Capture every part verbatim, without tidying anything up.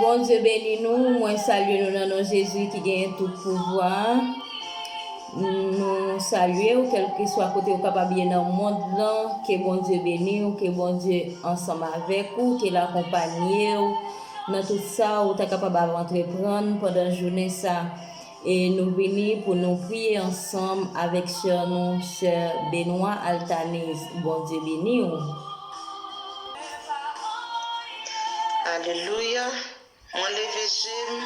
Bondye beni nou, mwen salye nou nan non Jezi ki genyen tout pouvwa. Nou salye w, kèlkeswa kote w kapab ye nan mond lan, ke Bondye beni w, ke Bondye ansanm avèk ou, ke l akonpanye w nan tout sa ou ta kapab ap antreprann pandan jounen sa. E nou vini pou nou priye ansanm avèk sè nou, sè Benoit Altanise. Bondye beni w. Alelouya. Mwen leve je m,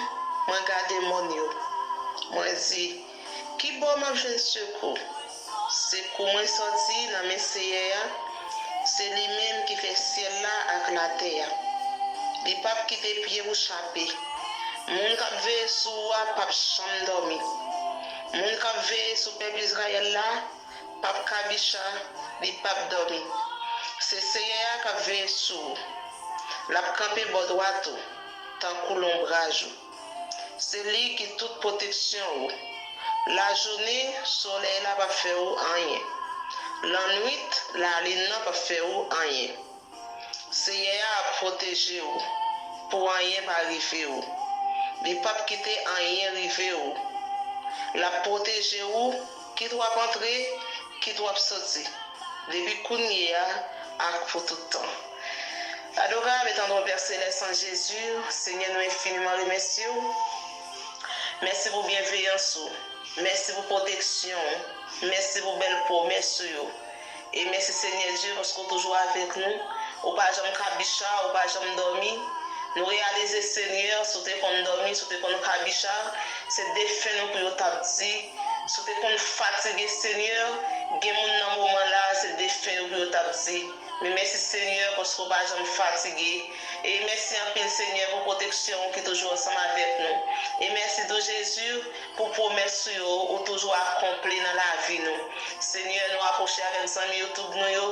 mwen gade mòn yo. Mwen di, ki bò m ap jwenn sekou? Sekou mwen sòti nan men Seyè a, se li menm ki fè syèl la ak latè a. Li p ap kite pye w chape. Moun k ap veye sou ou a p ap janm dòmi. Moun k ap veye sou pèp Izrayèl la p ap kabicha, li p ap dòmi. Se Seyè a k ap veye sou ou. L ap kanpe bò dwat ou, tankou lonbraj ou. Se li ki tout pwoteksyon ou. Lajounen, solèy la p ap fè ou anyen. Lannwit, lalin nan p ap fè ou anyen. Seyè a ap pwoteje ou pou anyen pa rive ou. Li p ap kite anyen rive ou. L ap pwoteje ou, kit w ap antre, kit w ap soti, depi kounye a ak pou tout tan. Adorable et tendre Père Céleste en Jésus, Senyè, nou enfiniman remèsye w. Mèsi pou byenveyans ou. Mèsi pou pwoteksyon w. Mèsi pou bèl pwomès ou yo. E mèsi Senyè Dye paske w toujou avèk nou. Ou pa janm kabicha, ou pa janm dòmi. Nou reyalize Senyè, si w te konn dòmi, si w te konn kabicha, se defen nou pou yo t ap di. Si w te konn fatige Senyè, gen moun nan moman la, se defen yo pou yo t ap di. Men mèsi Senyè paske w pa janm fatige. E mèsi anpil Senyè pou pwoteksyon w ki toujou ansanm avèk nou. E mèsi tou Jezi pou pwomès ou yo ou toujou akonpli nan lavi nou. Senyè, nou apwoche avèk zanmi YouTube nou yo,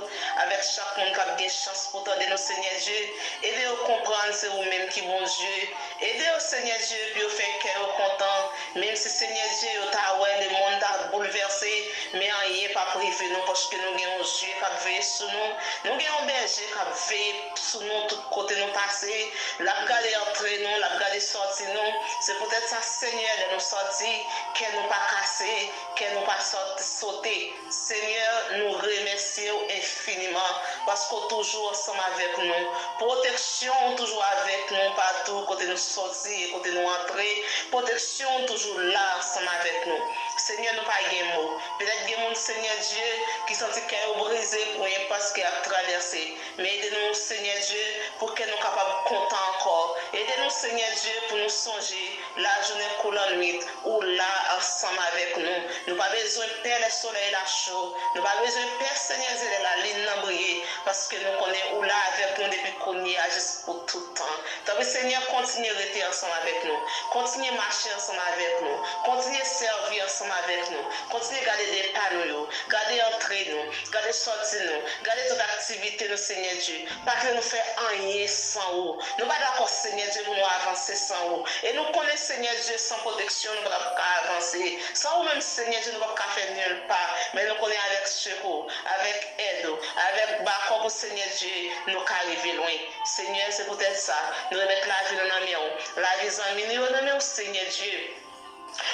avèk chak moun k ap gen chans pou tande nou Senyè Dye. Ede yo konprann se ou menm ki Bondye. Ede yo Senyè Dye pou yo fè kè yo kontan. Menm si Senyè Dye yo ta wè lemonn ta boulvèse, men anyen p ap rive nou paske nou gen yon zye k ap veye sou nou. Nou gen yon bèje k ap veye sou nou tout kote nou pase. L ap gade antre nou, l ap gade sòti nou. Se poutèt sa, Senyè, lè nou sòti, kè nou pa kase, kè nou pa sòt- sote. Senyè, nou remèsye w enfiniman paske w toujou ansanm avèk nou. Pwoteksyon w toujou avèk nou patou kote nou sòti e kote nou antre. Pwoteksyon w toujou la ansanm avèk nou. Senyè, nou pa gen mo. Petèt gen moun, Senyè Dye, ki santi kè yo brize pou enpas ke y ap travèse. Men ede nou, Senyè Dye, pou kè nou kapab kontan ankò. Ede nou, Senyè Dye, pou nou sonje, lajounen kou lannwit, ou la ansanm avèk nou. Nou pa bezwen pè lè solèy la cho. Nou pa bezwen pè, Senyè Dye, lè lalin nan briye, paske nou konnen ou la avèk nou depi kounye a jis pou tout tan. Tanpri, Senyè, kontinye rete ansanm avèk nou. Kontinye mache ansanm avèk nou. Kontinye sèvi ansanm avèk nou. Kontinye gade de pa nou yo. Gade antre nou. Gade sòti nou. Gade tout aktivite nou, Senyè Dye. Pa kite nou fè anyen san ou. Nou pa dakò, Senyè Dye, pou nou avanse san ou. E nou konnen, Senyè Dye, san pwoteksyon, nou pa t ap ka avanse. San ou menm, Senyè Dye, nou p ap ka fè nil pa. Men nou konnen avèk sekou, avèk èd ou, avèk bakòp ou, Senyè Dye, nou ka rive lwen. Senyè, se poutèt sa, nou remèt lavi nou nan men w. Lavi zanmi nou yo nan men w, Senyè Dye.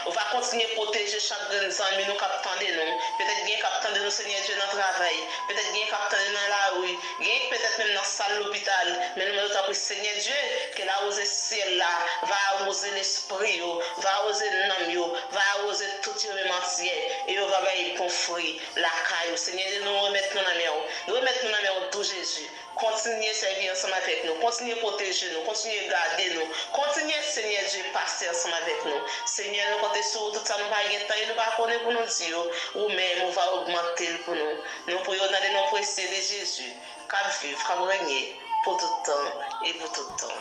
Ou va kontinye pwoteje chak grenn zanmi nou k ap tande nou. Petèt gen k ap tande nou, Senyè Dye, nan travay. Petèt gen k ap tande nan lari. Gen petèt menm nan sal lopital. Men nou mande w, tanpri, Senyè Dye, ke lawouze syèl la va awouze lespri yo, va awouze nanm yo, va awouze tout yo menm antyè. E yo va bay bon fwi lakay ou. Senyè Dye, nou remèt nou nan men w. Nou remèt nou nan men w tou, Jezi. Kontinye sèvi ansanm avèk nou. Kontinye pwoteje nou. Kontinye gade nou. Kontinye, Senyè Dye, pase ansanm avèk nou. Senyè, nou konte sou ou. Tout sa nou pa gen tan e nou pa konnen pou nou di yo, ou menm, ou va ogmante l pou nou. Nou priye w nan le non presye de Jezi, k ap viv, k ap renye pou tout tan e pou tout tan.